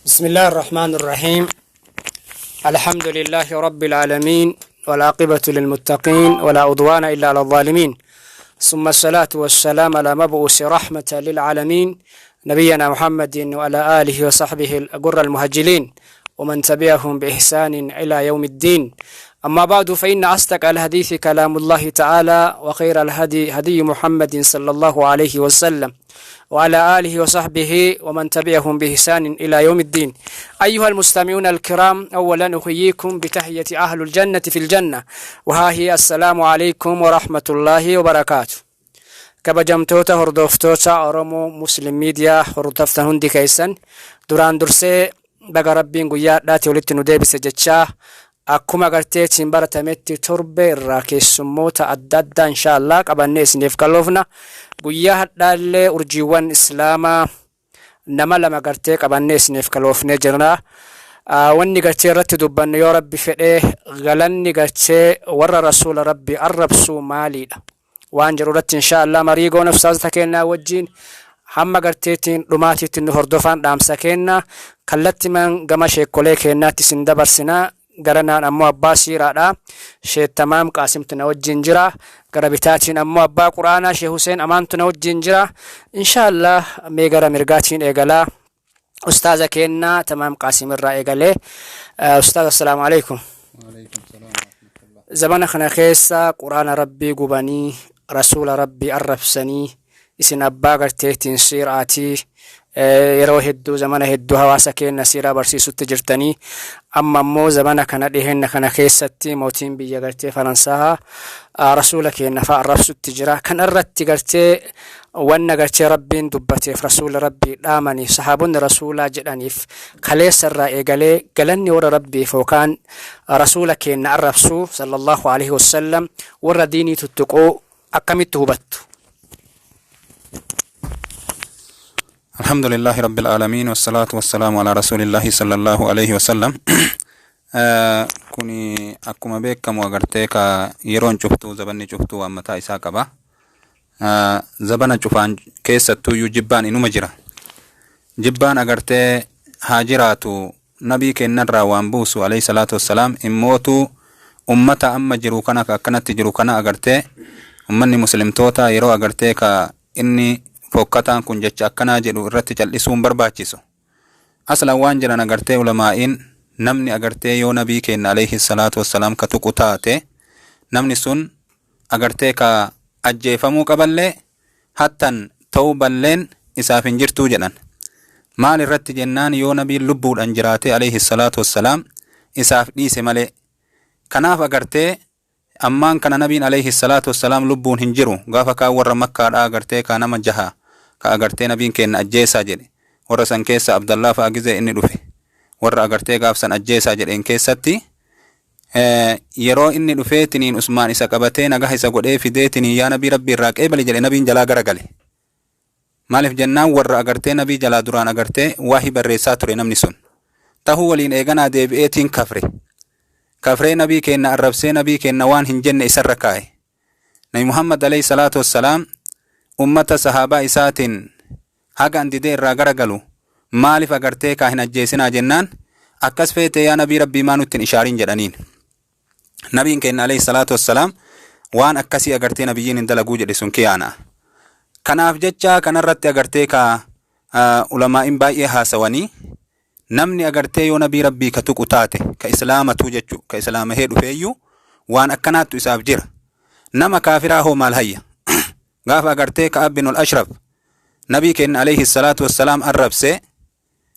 بسم الله الرحمن الرحيم. الحمد لله رب العالمين، والعاقبة للمتقين، ولا عدوان إلا على الظالمين، ثم الصلاة والسلام على مبعوث رحمة للعالمين، نبينا محمد وعلى آله وصحبه الغر المهجلين ومن تبعهم بإحسان إلى يوم الدين. أما بعد، فإن أصدق الحديث كلام الله تعالى، وخير الهدي هدي محمد صلى الله عليه وسلم وعلى آله وصحبه ومن تبعهم بإحسان إلى يوم الدين. أيها المستمعون الكرام، أولا أحييكم بتحية أهل الجنة في الجنة، وها هي: السلام عليكم ورحمة الله وبركاته. Kabajamtoota hordoftoota Oromoo Muslim Miidiyaa hordoftan hundi keessan, duraan dursee baga Rabbiin guyyaa hadhaati walitti nu deebise jechaa, akkuma garteetiin baratametti torbe irraa keessummoota adda addaa inshaallah qabannee isiniif kalloofna. Guyyaa hadhaallee urjiiwwan Islaamaa nama lama gartee qabannee isiniif kalloofnee jirra. Wanni gartee irratti dubbannu, yoo Rabbi fedhee, galanni gartee warra rasuula Rabbi arrabsuu maaliidha waan jedhu irratti inshaallah marii goona ustaazota kennaa wajjiin. Hamma garteetiin dhumaatiitti nu hordofaan dhaamsa kenna. Kallattimaan gama sheekkolee kennaatti isin dabarsinaa. Garanaan ammoo abbaa siiraadha, Sheek Tamaam Qaasimtu na wajjin jira. Gara bitaatiin ammoo abbaa Quraanaa Sheek Huseen Amaantu na wajjin jira. Inshaallah mee gara mirgaatiin eegalaa, ustaaza kennaa Tamaam Qaasim irraa eegalee. Ustaaza, assalaamu alaikum. Zamana kana keessa Quraana Rabbii gubanii, rasuula Rabbii arrabsanii, isin abbaa garteetiin siiraatii, yeroo hedduu, zamana hedduu hawaasa keenya siiraa barsiisutti jirtanii, amma ammoo zamana kana dhiheenna kana keessatti mootiin biyya gartee Faransaa rasuula keenya fa'a arrabsutti jira. Kan irratti gartee wanna gartee Rabbiin dubbateef, rasuula Rabbii dhaamaniif, sahaabonni rasuulaa jedhaniif, kaleessa irraa eegalee galanni warra Rabbiif yookaan rasuula keenya arrabsuu sallallahu alaihi wasallam, warra diinii tuttuquu akkamitti hubattu? الحمد لله رب العالمين، والصلاة والسلام على رسول الله صلى الله عليه وسلم. Kuni akkuma beekamu agartee ka yeroon cuftuu, zabanni cuftuu waan mataa isaa qaba. Zabana cufaan keessattuyyuu jibbaan inuma jira. Jibbaan agartee haa jiraatu, nabii kennarraa waan buusu alayhi salaatu wassalaam immootu ummata amma jiru kana ka akkanatti jiru kana agartee ummanni muslimtoota yeroo agartee ka inni fokkataan kun jecha akkanaa jedhu irratti cal'isuun barbaachisu. Aslan waan jedhan agartee ulamaa'iin, namni agartee yoo nabii kenna alayhi salaatu wassalaam ka tuqu taate, namni sun agartee ka ajjeefamuu qaballee, hattan tawballeen isaaf hin jirtuu jedhan. Maal irratti jennaan, yoo nabiin lubbuudhaan jiraate alayhi salaatu wassalaam isaaf dhiise malee. Kanaaf agartee ammaan kana nabiin alayhi salaatu wassalaam lubbuun hin jiru. Gaafa kaan warra Makkaadhaa agartee ka nama jaha ka agartee nabiin kenna ajjeesaa jedhe, warra san keessa Abdallaa fa'a gizee inni dhufe, warra agartee gaafsan ajjeesaa jedheen keessatti, yeroo inni dhufeetiniin Usmaan isa qabatee nagaha isa godhee fideetiniin yaa nabii Rabbii irraa qeebali jedhe, nabiin jalaa garagale. Maaliif jennaan, warra agartee nabii jalaa duraan agartee waahii barreessaa ture namni sun. Tahuu waliin eeganaa deebi'eetiin kafre. Kafree nabii keenna arrabsee, nabii keenna waan hin jenne isarra kaa'e. Nabi Muhammad alayhi salaatu wassalaam ummata sahaabaa isaatiin haga an didee irraa garagalu maaliif agartee kaa hin ajjeesinaa jennaan, akkas feete yaa nabii Rabbii, maa nutti hin ishaarin jedhaniin. Nabiin keenya alayhi salaatu wassalaam waan akkasii agartee nabiyyiin hin dalaguu jedhe, sun kiyaana. Kanaaf jecha kanarratti agartee ka ulamaa'in baay'ee haasawanii, namni agartee yoo nabii Rabbii ka tuqu taate, ka islaamatu jechu, ka islaamahee dhufeeyyuu waan akkanaattu isaaf jira. Nama kaafiraa hoo maal hayya? Gaafa agartee Ka'ab bin al-Ashraf nabii keenya alayhi salaatu wassalaam arrabse,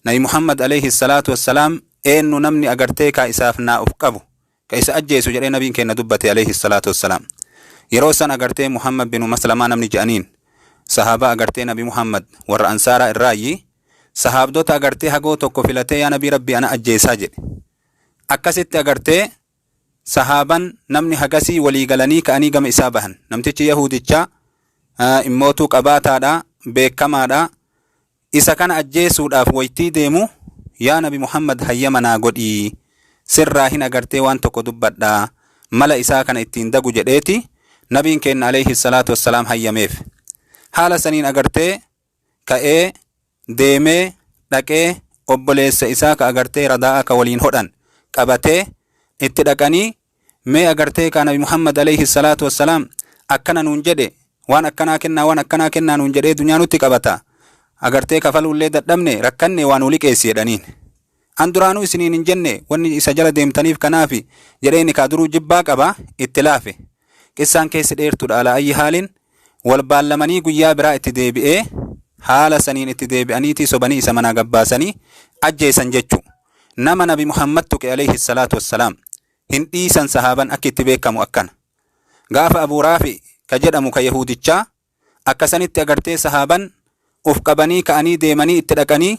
Nabi Muhammad alayhi salaatu wassalaam eenyu namni agartee ka isaaf naa uf qabu, ka isa ajjeesu jedhee nabiin keenya dubbate alayhi salaatu wassalaam. Yeroo san agartee Muhammad bin Maslamaa namni je'aniin, sahaabaa agartee nabi Muhammad warra ansaaraa irraayyi, sahaabdota agartee hagoo tokko filatee yaa nabii Rabbii ana ajjeesaa jedhe. Akkasitti agartee sahaaban namni hagasii walii galanii ka'anii gama isaa bahan. Namtichi Yahudichaa immootuu qabaataadha, beekamaadha. Isa kana ajjeesuudhaaf waytii deemu, yaa nabi Muhammad, hayyama naa godhii, sirraa hin agartee waan tokko dubbadhaa, mala isaa kana ittiin dagu jedheeti, nabiin keenya alayhi salaatu wassalaam hayyameef. Haala saniin agartee ka'ee deemee dhaqee Obboleessa isaa ka agartee radaa'a ka waliin hodhan qabatee itti dhaqanii, mee agartee ka Nabi Muhammad alayhi salaatu wassalaam akkana nuun jedhe, waan akkanaa kennaa, waan akkanaa kennaa nuun jedhee dunyaa nutti qabata, agartee kafaluullee dadhabne, rakkanne, waa nuu liqeessi jedhaniin. An duraanuu isiniin hin jenne, wanni isa jala deemtaniif kanaafi jedheeni. Kaa duruu jibbaa qaba, itti laafe. Qissaan keessi dheertuudha. Alaa ayyi haalin, wal baallamanii guyyaa biraa itti deebi'ee, haala saniin itti deebi'aniitii sobanii isa manaa gabbaasanii ajjeesan jechu. Nama Nabi Muhammad tuqe alayhi salaatu wassalaam hin dhiisan. Sahaaban akki itti beekamu akkana. Gaafa Abuu Raafi ka jedhamu ka Yahudichaa akkasanitti agartee sahaaban uf qabanii ka'anii deemanii itti dhaqanii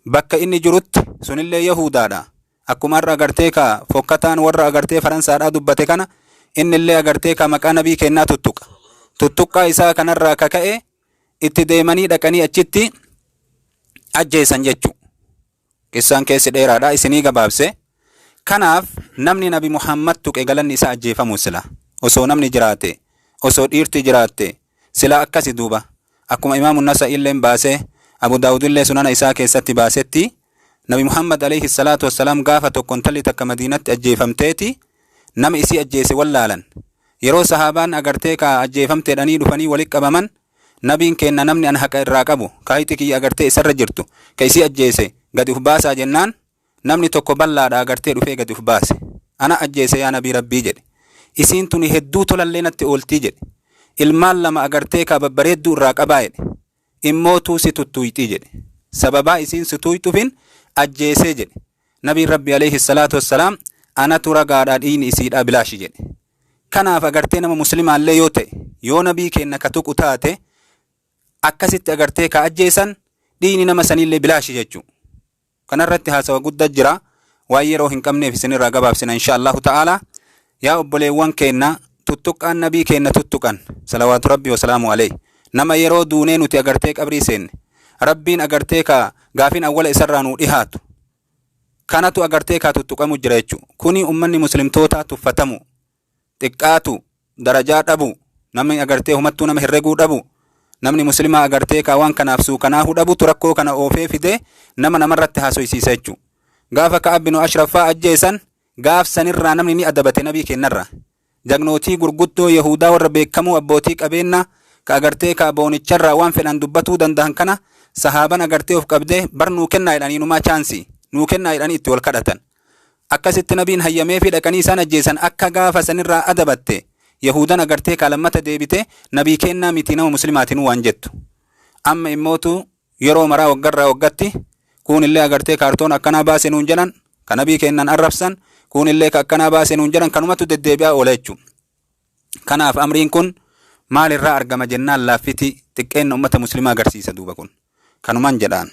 bakka inni jirutti. Sunillee Yahudaadha. Akkuma har'a agartee ka fokkataan warra agartee Faransaadhaa dubbate kana, innillee agartee ka maqaa nabii kennaa tuttuqa. Tuttuqqaa isaa kanarraa ka ka'e itti deemanii dhaqanii achitti ajjeesan jechu. Qissaan keessi dheeraadha, isinii gabaabse. Kanaaf namni Nabi Muhammad tuqe galanni isaa ajjeefamuu. Sila osoo namni jiraate, osoo dhiirti jiraatte, sila akkasi duuba. Akkuma Imaamu Nasa'iilleen baasee, Abu Daawudillee sunana isaa keessatti baasetti, Nabi Muhammad alayhi salaatu wassalaam gaafa tokko intalli takka Madiinatti ajjeefamteeti nama isii ajjeese wallaalan. Yeroo sahaabaan agartee ka ajjeefamteedhanii dhufanii walitti qabaman, nabiin kenna, namni an haqa irraa qabu, ka hayxi kiyya agartee isarra jirtu, ka isii ajjeese gadi uf baasaa jennaan, namni tokko bal'aadha agartee dhufee gadi uf baase. Ana ajjeese, yaa nabii Rabbii jedhe. Isiin tuni hedduu tolallee natti ooltii jedhe. Ilmaan lama agartee ka babbareedduu irraa qabaa jedhe. Immootuu si tuttuuyxii jedhe. Sababaa isiin si tuuyxufin ajjeesee jedhe. Nabiin Rabbi alayhi salaatu wassalaam, anatu ragaadhaa, dhiigni isiidhaa bilaashi jedhe. Kanaaf agartee nama muslimaallee yoo ta'e, yoo nabii keenna ka tuqu taate, akkasitti agartee ka ajjeesan, dhiigni nama saniillee bilaashi jechuu. Kanarratti haasawa guddaa jira. Waan yeroo hin qabneef isinirraa gabaabsina insha Allahu ta'ala. Yaa obboleewwan keenna, tuttuqqaan nabii keenna tuttuqan salawaatu Rabbi wasalaamu alayhi, nama yeroo duunee nuti agartee qabrii seenne Rabbiin agartee ka gaafin awwala isarraa nuu dhihaatu kanatu agartee ka tuttuqamu jira jechuudha. Kuni ummanni muslimtootaa tuffatamu, xiqqaatu, darajaa dhabu, namni agartee humattuu nama herreguu dhabu, namni muslimaa agartee ka waan kanaaf suukanaahu dhabutu rakkoo kana oofee fidee nama namarratti haasoysiisa jechuudha. Gaafa Ka'ab binu Ashraffaa ajjeesan, gaaf sanirraa namni ni adabate nabii kennarra. Jagnootii gurguddoo Yahudaa warra beekamoo, abbootii qabeennaa ka agartee ka boonicharraa waan fedhan dubbatuu danda'an kana, sahaaban agartee of qabdee bar nuu kennaa jedhanii, numaa chaansii nuu kennaa jedhanii itti wal kadhatan. Akkasitti nabiin hayyamee fi dhaqanii isaan ajjeesan. Akka gaafa sanirraa adabatte Yahudan agartee ka lammata deebite nabii kennaa miti, nama muslimaatinuu waan jettu. Amma immootu yeroo maraa waggarraa waggatti kuunillee agartee kaartoon akkanaa baase nuun jedhan, ka nabii kennan arrabsan, kuunillee ka akkanaa baase nuun jedhan, kanumatu deddeebi'aa oola jechuudha. Kanaaf amriin kun maalirraa argama jennaan, laaffiti xiqqeenna ummata muslimaa agarsiisa duuba kun. Kanuman jedhaan.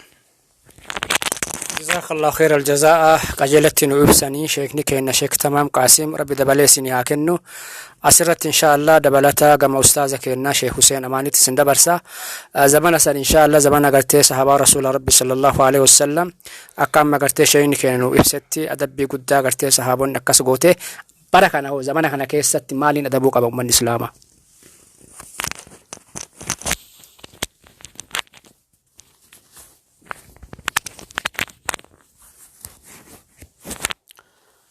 جزاك الله خير الجزاء. Qajeelatti nu ibsanii sheekni keenya Sheek Tamaam Qaasim, Rabbi dabalee isinii haa kennu. Asirratti insha Allah dabalata gama ustaaza keenya Sheek Hussein Amaanitti isin dabarsa. Zamana san insha Allah, zamana gartee sahabaa Rasuula Rabbi sallallahu alaihi wasallam, akka amma gartee sheekni keenya nu ibsetti adabbii guddaa gartee sahaabonni akkas goote, bara kana hoo, zamana kana keessatti maaliin adabuu qaba ummanni islaamaa?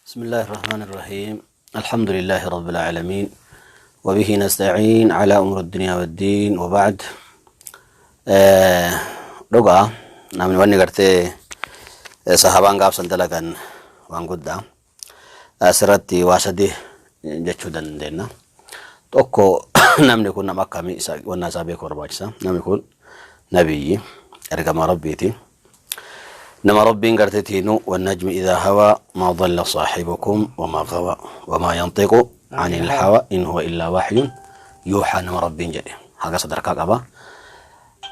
بسم الله الرحمن الرحيم. الحمد لله رب العالمين، وبه نستعين على أمور الدنيا والدين، وبعد. Dhugaa namni wanni gartee sahabaan gaafsan dalagan waan guddaa. Asirratti waa sadi jechuu dandeenya. Tokko, namni kun nama akkamii isa wannaa isaa beekuu barbaachisa. Namni kun nabiyyi ergamaa Rabbiiti. Nama Rabbiin gartee tiinu والنجم إذا هوى ما ضل صاحبكم وما غوى وما ينطق عن الهوى إن هو إلا وحي يوحى. Nama Rabbiin jedhe haga sadarkaa qaba.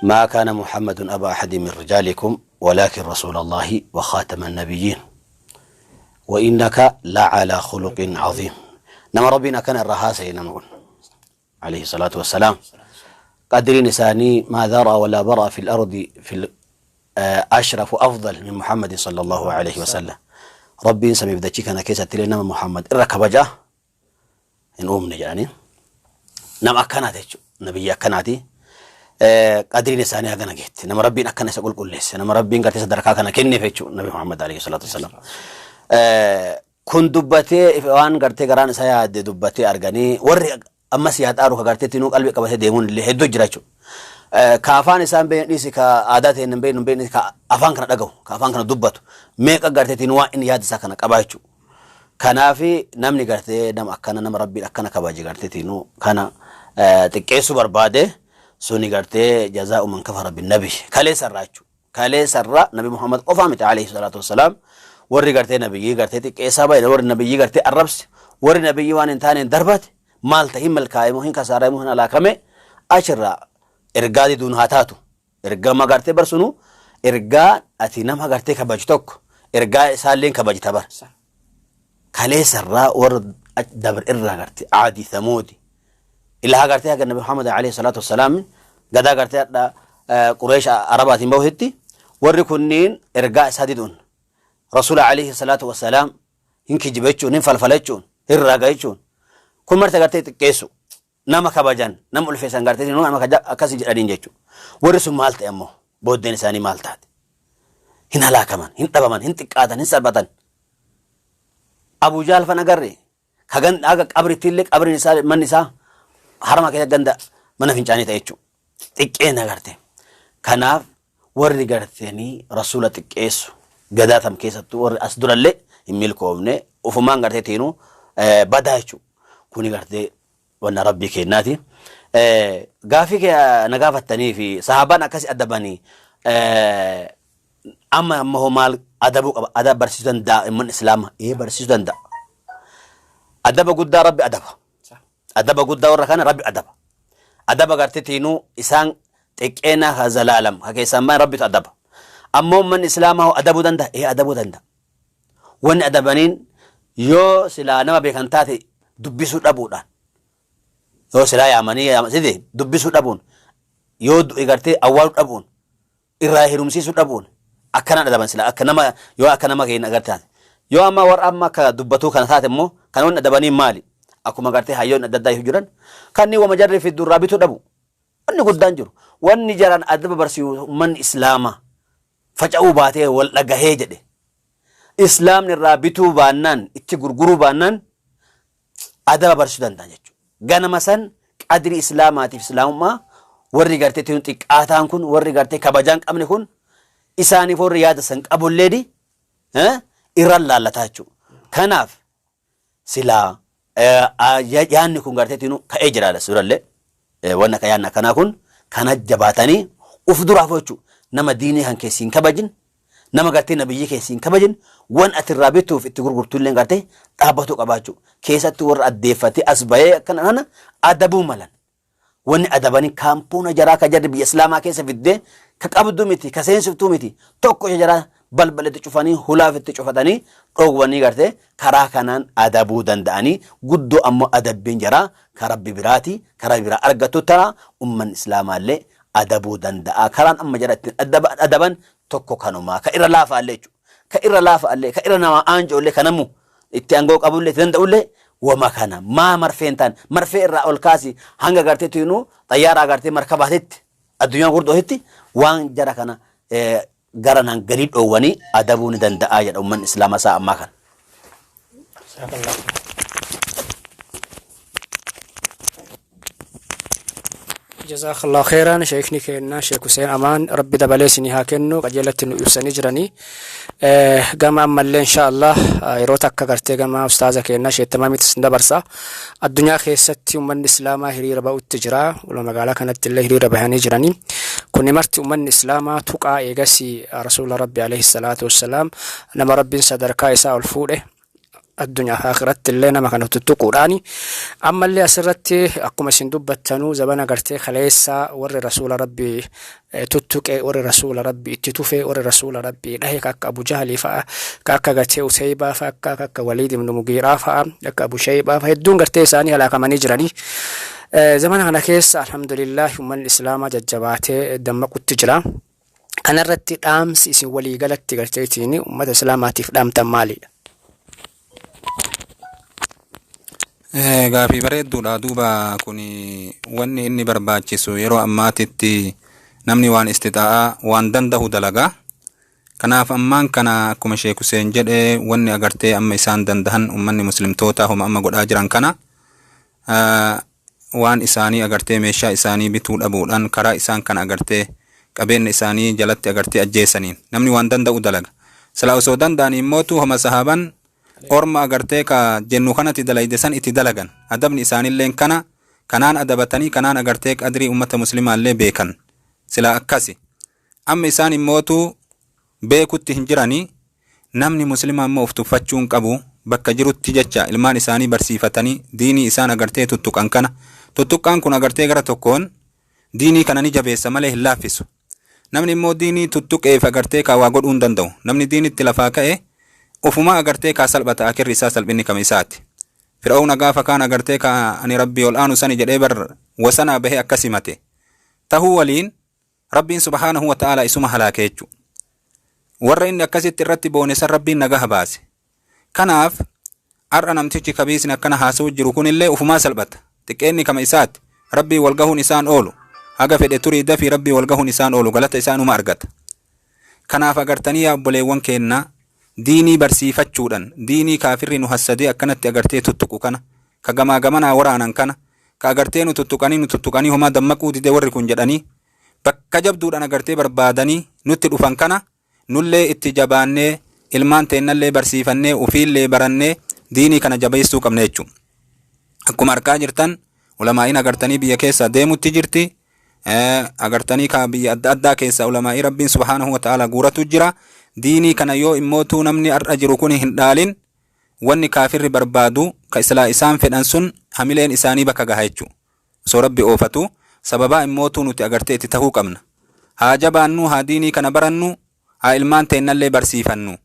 ما كان محمد أبا أحد من رجالكم ولكن رسول الله وخاتم النبيين وإنك لعلى خلق عظيم. نما ربنا كان الرهاسة نما عليه الصلاة والسلام قادرين إساني ما ذرى ولا برأ في الأرض في أشرف وأفضل من محمد صلى الله عليه وسلم. ربي سمي بدأ كان كيسة تلي محمد الركبجة إن أمنا يعني نم أكناتي نبي أكناتي. Qadriin isaanii hagana geette. Nama Rabbiin akkana isa qulqulleesse. Nama Rabbiin gartee sadarkaa kana kenneef jechuudha Nabi Muhammad alayhi salaatu wassalaam. Kun dubbatee waan gartee garaan isaa yaadde dubbatee arganii warri ammas yaa xaaru ka gartee tinuu qalbii qabatee deemuun illee hedduu jira jechuudha. Ka afaan isaan beekne dhiisi, ka aadaa ta'e hin beekne hin beekne, ka afaan kana dhagahu, ka afaan kana dubbatu meeqa gartee tinuu waan inni yaada isaa kana qabaa jechuudha. Kanaafi namni gartee nama akkana, nama Rabbiin akkana kabaje gartee tinuu kana xiqqeessuu barbaade suni gartee jazaa'u man kafara bin nabi kaleessa irraa jechuudha. Kaleessa irraa Nabi Muhammad qofaa miti alayhi salaatu wassalaam, warri gartee nabiyyii gartee xiqqeessaa bahe, warri nabiyyii gartee arrabse, warri nabiyyii waan hin taaneen darbate maal ta'e? Hin milkaa'e moo hin kasaara'e moo hin halaakame? Achirraa ergaa diduun haa taatu, ergama gartee barsunu, ergaa ati nama gartee kabaju tokko ergaa isaallee kabajta bar. Kaleessa irraa warra dabre irraa gartee Aadi, Thamuudi, ilaa gartee haga Nabi Muhammad alayhi salaatu wassalaam gadaa gartee hadha Qureesh Arabaatiin bahutti warri kunniin ergaa isaa diduun, Rasuula alayhi salaatu wassalaam hin kijiba jechuun, hin falfala jechuun, hin raga jechuun, kun marti gartee xiqqeessu, nama kabajan, nama ulfeessan gartee nama akkasii jedhaniin jechuudha. Warri sun maal ta'e ammoo? Booddeen isaanii maal taate? Hin halaakaman, hin dhabaman, hin xiqqaatan, hin salphatan. Abu Jahl fan agarre kagan haga qabritti illee qabriin isaa, manni isaa harama keessa ganda mana fincaanii ta'e jechuudha. Xiqqeen agarte. Kanaaf warri garteenii rasuula xiqqeessu gadaa tam keessattuu warri as durallee hin milkoofne, ufumaan gartee tiinuu badaa jechuudha. Kuni gartee wanna Rabbii kennaati. Gaafii kee na gaafattanii fi sahaabaan akkasi adabanii amma amma hoo maal adabuu qaba? Adaba barsiisuu danda'a ummanni islaamaa? Ee, barsiisuu danda'a. Adaba guddaa Rabbi adaba. Adaba guddaa warra kana Rabbi adaba. Adaba gartee tiinuu isaan xiqqeenaa ka zalaalam ka keessaan ba'an Rabbitu adaba. Ammoo ummanni islaamaa hoo adabuu danda'a? Ee, adabuu danda'a. Wanni adabaniin yoo silaa nama beekan taate dubbisuu dhabuudhaan, yoo silaa yaamanii side dubbisuu dhabuun, yoo du'e gartee awwaaluu dhabuun, irraa heerumsiisuu dhabuun, akkanaan adaban. Sila akka nama yoo akka nama keenya agartee taate, yoo amma warra amma akka dubbatuu kana taate immoo kan wanni adabaniin maali? Akkuma gartee hayyoonni adda addaa jiran kanneen wama jarri fiddu irraa bituu dhabu. Wanni guddaan jiru, wanni jaran adaba barsiisu, ummanni islaamaa faca'uu baatee wal dhagahee jedhe islaamni irraa bituu baannaan, itti gurguruu baannaan adaba barsiisuu danda'an jechuudha. Ganama san qadrii islaamaatiif islaamummaa warri gartee ittiin xiqqaataan kun, warri gartee kabajaan qabne kun, isaaniif warri yaada san qabulleeni irra laallataa jechuudha. Kanaaf silaa yaanni kun gartee ittiin ka'ee jira suurallee wanni akka yaanni akkanaa kun kana jabaatanii uf duraaf jechuudha. Nama diinii kan keessi hin kabajin, nama gartee nabiyyii keessi hin kabajin, wan ati irraa bituuf itti gurgurtu illee gartee dhaabbatuu qabaachuu. Keessatti warra addeeffatee as bahee akkana kana adabuu malan. Wanni adabanii kaampuuna jaraa ka jarri biyya islaamaa keessa fiddee ka qabdu miti, ka seensiftuu miti, tokko isa jaraa balbala itti cufanii, hulaaf itti cufatanii dhoowwanii gartee karaa kanaan adabuu danda'anii. Guddoo ammoo adabbiin jaraa ka Rabbi biraati, ka Rabbi biraa argattu tana ummanni islaamaallee adabuu danda'a. Karaan amma jara ittiin adaban tokko kanumaa ka irra laafaallee jechuudha. Ka irra laafaallee, ka irra namaa aanjoollee, ka namu itti aangoo qabullee itti danda'ullee wama kana maa marfeen taan marfee irraa ol kaasi hanga gartee tiinuu xayyaaraa gartee markabaatitti addunyaa gurguddootitti waan jara kana gara naan galii dhoowwanii adabuu ni danda'a jedha ummanni islaamaa isaa ammaa kana. Jazakallahu khairan, sheekni keenya Sheek Hussein Amaan, Rabbi dabalee isinii haa kennu, qajeelatti nu ibsanii jiranii. Gama ammallee insha Allah yeroo takka gartee gama ustaaza keenya Sheek Tamaamitti isin dabarsa. Addunyaa keessatti uummanni islaamaa hiriira ba'utti jira. Magaalaa kanatti illee hiriira bahanii jiranii. Kuni marti uummanni islaamaa tuqaa eegasii Rasuula Rabbi alayhi salaatu wassalaam, nama Rabbiin sadarkaa isaa ol fuudhe, addunyaa fi akhiratti illee nama kana tuttuquudhaani. Ammallee asirratti akkuma isin dubbattanuu zabana gartee kaleessa warri rasuula Rabbii tuttuqe, warri rasuula Rabbii itti tufe, warri rasuula Rabbii dhahe, ka akka Abu Jahlii fa'a, ka akka gartee Uteybaa fa'a, ka akka Waliid ibn Mugiiraa fa'a, akka Abu Shaybaa fa'a, hedduun gartee isaanii halaakamanii jiranii. Zamana kana keessa alhamdulillah uummanni islaamaa jajjabaatee dammaqutti jira. Kanarratti dhaamsi isin walii galatti garteetiin uummata islaamaatiif dhaamtan maalidha? Gaafii bareedduudha. Duuba kun wanni inni barbaachisu yeroo ammaatitti namni waan istixaa'aa waan danda'u dalagaa. Kanaaf ammaan kana akkuma Sheek Huseen jedhe, wanni agartee amma isaan dandahan, ummanni muslimtoota homa amma godhaa jiran kana, waan isaanii agartee meeshaa isaanii bituu dhabuudhaan karaa isaan kana agartee qabeenya isaanii jalatti agartee ajjeesaniin namni waan danda'u dalaga. Silaa osoo danda'anii immootu homa sahaaban orma agartee ka jennu kanatti dalayde san itti dalagan. Adabni isaanilleen kana kanaan adabatanii, kanaan agartee qadrii ummata muslimaallee beekan. Silaa akkasi. Amma isaan immootu beekutti hin jiranii. Namni muslimaa immoo of tuffachuu hin qabu. Bakka jirutti jecha ilmaan isaanii barsiifatanii diinii isaan agartee tuttuqan kana, tuttuqqaan kun agartee gara tokkoon diinii kana ni jabeessa malee hin laaffisu. Namni immoo diinii tuttuqeef agartee kaa waa godhuu hin danda'u. Namni diinitti lafaa ka'e ofumaa agartee kaa salphata, akirri isaa salphinni kama isaati. Fir'aawna gaafa kaan agartee kaa ani rabbii ol aanu sani jedhee bar wasanaa bahee akkas himate tahuu waliin Rabbiin subhaanahu wa ta'ala isuma halaake jechuudha. Warra inni akkasitti irratti boone san Rabbiin nagaha baase. Kanaaf har'a namtichi kabiisni akkana haasa'u jiru kunillee ufumaa salphata. Xiqqeenni kama isaati. Rabbiin wal gahuun isaan oolu. Haga fedhe turii dafii Rabbii wal gahuun isaan oolu, galata isaa inuma argata. Kanaaf agartanii yaa obboleewwan keennaa, diinii barsiifachuudhaan diinii kaafirri nu hassadee akkanatti agartee tuttuqu kana, ka gamaa gamanaa waraanan kana, ka agartee nu tuttuqanii nu tuttuqanii homaa dammaquu dide warri kun jedhanii bakka jabduudhaan agartee barbaadanii nutti dhufan kana, nullee itti jabaannee ilmaan teennallee barsiifannee ufiillee barannee diinii kana jabeessuu qabna jechuudha. Akkuma argaa jirtan ulamaa'iin agartanii biyya keessa deemutti jirti. Agartanii ka biyya adda addaa keessa ulamaa'ii Rabbiin subhaanahu wa ta'ala guuratu jira. Diinii kana yoo immootuu namni har'a jiru kun hin dhaalin, wanni kaafirri barbaadu ka islaa isaan fedhan sun hamileen isaanii bakka gaha jechuudha. Osoo Rabbi oofatu sababaa immootuu nuti agartee itti tahuu qabna. Haa jabaannu, haa diinii kana barannu, haa ilmaan teennallee barsiifannu.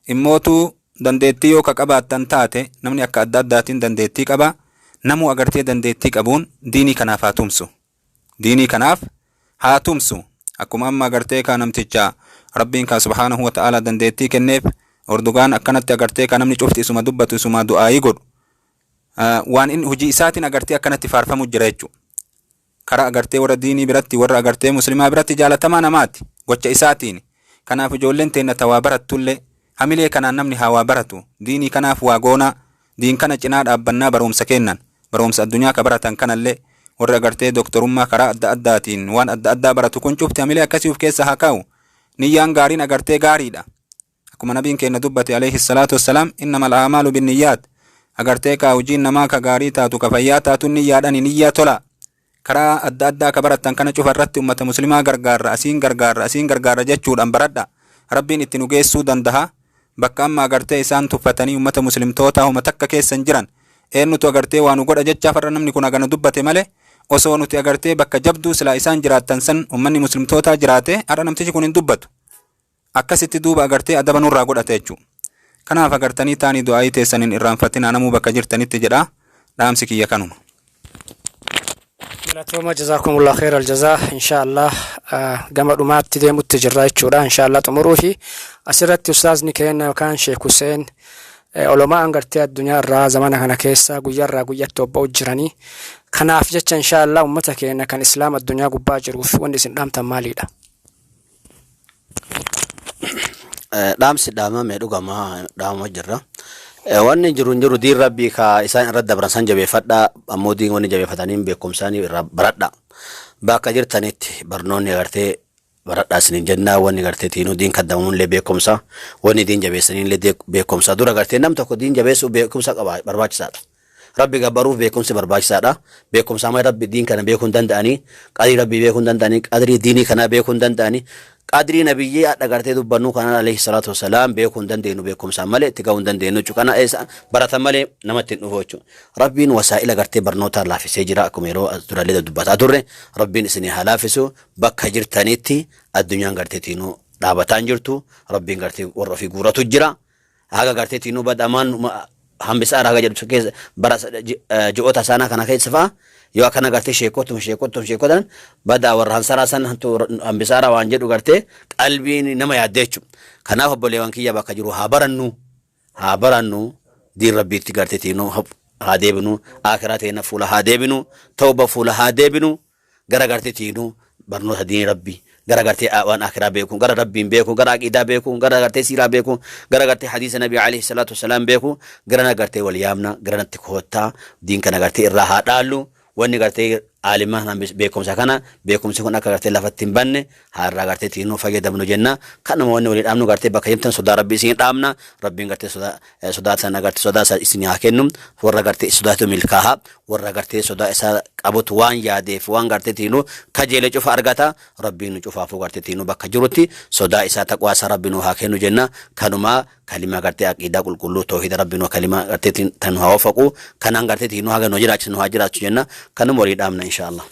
Immootuu dandeettii yoo ka qabaattan taate, namni akka adda addaatiin dandeettii qaba. Namuu agartee dandeettii qabuun diinii kanaaf haa tumsu. Diinii kanaaf haa tumsu. Akkuma amma agartee kaa namticha Rabbiin kaa subhaanahu wa ta'ala dandeettii kenneef Erdogaan akkanatti agartee kaa namni cufti isuma dubbatu, isuma du'aayii godhu. Waan inni hojii isaatiin agartee akkanatti faarfamu jira jechuudha. Karaa agartee warra diinii biratti, warra agartee muslimaa biratti jaalatamaa namaati gocha isaatiin. Kanaaf ijoolleen teenna tawaa barattullee hamilee kanaan namni haa waa baratu. Diinii kanaaf waa goonaa, diin kana cinaa dhaabbannaa, barumsa kennan, barumsa addunyaa ka baratan kanallee, warri agartee doktorummaa karaa adda addaatiin waan adda addaa baratu kun cufti hamilee akkasii of keessa haa kaa'u. Niyyaan gaariin agartee gaariidha. Akkuma nabiin keenya dubbate alayhi salaatu wassalaam, innamal a'maalu binniyyaat. Agartee kaa hojiin namaa ka gaarii taatu, ka fayyaa taatu niyyaadhani. Niyyaa tola. Karaa adda addaa ka barattan kana cufa irratti ummata muslimaa gargaarra, asiin gargaarra, asiin gargaarra jechuudhaan baradha. Rabbiin itti nu geessuu dandaha. Bakka amma agartee isaan tuffatanii ummata muslimtootaa homa takka keessa hin jiran, eenyutu agartee waa nu godha jechaaf har'a namni kun hagana dubbate malee, osoo nuti agartee bakka jabduu silaa isaan jiraattan san ummanni muslimtootaa jiraate, har'a namtichi kun hin dubbatu. Akkasitti duuba agartee adaba nurraa godhate jechuudha. Kanaaf agartanii taanii du'aayii teessan hin irraanfatinaa namuu bakka jirtanitti jedha. Dhaamsi kiyya kanuma. Galatooma, jazaakumullah khair aljazaa. Inshaallah gama dhumaatti deemutti jirra jechuudha. Inshaallah xumuruu fi asirratti ustaazni keenya yookaan Sheek Hussein, olomaan gartee addunyaa irraa zamana kana keessa guyyaarraa guyyatti obba'u jiranii. Kanaaf jecha inshaallah ummata keenya kan islaam addunyaa gubbaa jiruuf wanni isin dhaamtan maalidha? Dhaamsi dhaamame dhugama dhaamama jirra. Wanni jiru hin jiru, diin Rabbii ka isaan irra dabran san jabeeffadha. Ammoo diin wanni jabeeffataniin beekumsaanii irraa baradha. Bakka jirtanitti barnoonni agartee baradhaa isiniin jennaa. Wanni gartee tiinuu diin kaddamamullee beekumsa, wanni diin jabeessaniillee beekumsa. Dura gartee nam tokko diin jabeessuu beekumsa qaba barbaachisaadha. Rabbi gabbaruuf beekumsi barbaachisaadha. Beekumsa malee Rabbi diin kana beekuu hin danda'anii, qadrii Rabbii beekuu hin danda'anii, qadrii diinii kanaa beekuu hin danda'anii, qadrii nabiyyii hadha gartee dubbannuu kanaan alayhi salaatu wassalaam beekuu hin dandeenyu, beekumsaan malee itti ga'uu hin dandeenyu jechuudha. Kana eessa baratan malee namatti hin dhufu jechuudha. Rabbiin wasaa'ila gartee barnootaa laafisee jira, akkuma yeroo as durallee dubbataa turre. Rabbiin isinii haa laafisu. Bakka jirtanitti addunyaan gartee tiinuu dhaabataa hin jirtu. Rabbiin gartee warra ofii guuratu jira. Haga gartee tiinuu badamaan hambisaara haga jedhu keessa bara ji'oota isaanaa kana keessa fa'a yoo akkana gartee sheekotuma sheekotuma sheekotan badaa warra hansaraa san hambisaara waan jedhu gartee qalbiin nama yaaddee jechuudha. Kanaaf obboleewwan kiyya, bakka jiru haa barannu, haa barannu, diin Rabbiitti gartee tiinuu Haa deebinu, aakiraa teenya fuula haa deebinu, tawba fuula haa deebinu, gara gartee tiinu barnoota diinii Rabbi, gara gartee waan aakiraa beeku, gara Rabbiin beeku, gara aqiidaa beeku, gara gartee siiraa beeku, gara gartee hadiisa Nabii alayhi salaatu wasalaam beeku, gara gartee wal yaamna, gara natti koottaa, diin kana gartee irraa haa dhaallu. Wanni gartee aalimaa kana beekumsa kana, beekumsi kun akka gartee lafatti hin banne haa irraa gartee tiinuu fayyadamnu jenna. Kanuma wanni walii dhaamnu gartee bakka jirtan sodaa Rabbii isin dhaamna. Rabbiin gartee sodaa sodaa sana gartee sodaa isaa isin haa kennu. Warra gartee sodaatu milkaaha, warra gartee sodaa isaa qabutu waan yaadeef waan gartee tiinuu kajeele cufa argata. Rabbiin nu cufaafuu gartee tiinuu bakka jirutti sodaa isaa, taqwaa isaa Rabbi nu haa kennu jenna. Kanuma kalima gartee aqiidaa qulqulluu tawhiida Rabbi nu kalima gartee tan nu haa wafaqu. Kanaan gartee tiinuu haga nu jiraachisu nu haa jiraachisu jenna. Kanuma walii dhaamna, insha Allah.